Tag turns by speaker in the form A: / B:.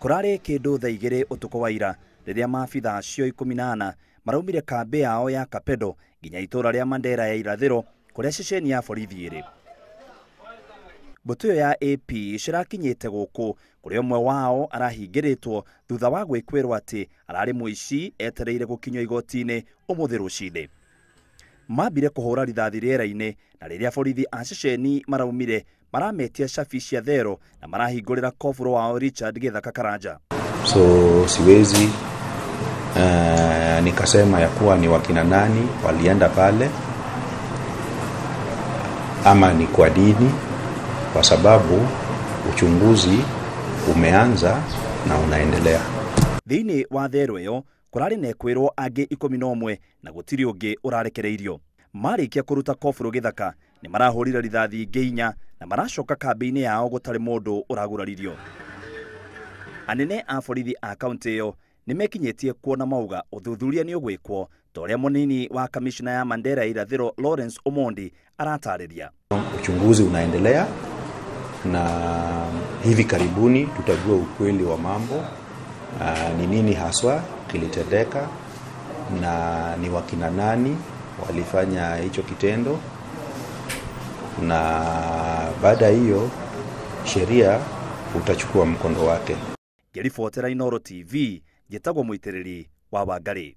A: Kũrarĩ kĩndũ thaa 2 ũtukũ wa ira rĩrĩa maabitha acio 14 maraumire kambĩ yao ya Kapedo nginya itũra rĩa Mandera ya irathĩro kũrĩa ceceni ya borithi ĩrĩ. Mbũtũ ĩyo ya AP cirakinyĩte gũkũ kũrĩa ũmwe wao arahingĩrĩtwo thutha wa gwĩkwĩrwo atĩ ararĩ mũici etereire gũkinyio igoti-inĩ ũmũthĩ rũcinĩ. Mambire kũhũra rithathi rĩera-inĩ na rĩrĩa borithi a ceceni maraumire marametia cabi cia thero na marahingũrĩra koburo wao Richard Gĩthaka Karanja.
B: So siwezi nikasema ya kuwa ni wakina nani walienda pale ama ni kwa dini, kwa sababu uchunguzi umeanza na unaendelea.
A: Thĩinĩ wa thero ĩyo kũrarĩ na ekwĩrwo angĩ 11 na gũtirĩ ũngĩ ũrarekereirio. Marĩkia kũruta koburo Gĩthaka nĩ marahũrire rithathi ingĩ 4 na maracoka kambĩ-inĩ yao gũtarĩ mũndũ ũraguraririo. Anene a borithi a kaunti ĩyo nĩ mekinyĩtie kuona mauga ũthuthuria nĩ ũgwĩkwo ta ũrĩa mũnini wa kamishna ya Mandera irathĩro Lawrence Omondi aratarĩria.
B: Uchunguzi unaendelea na hivi karibuni tutajua ukweli wa mambo, ni nini haswa kilitendeka na ni wakina nani walifanya hicho kitendo, na baada hiyo sheria utachukua mkondo wake.
A: Ngĩribotera Inooro TV, njĩtagwo Mũitĩrĩri wa Wangarĩ.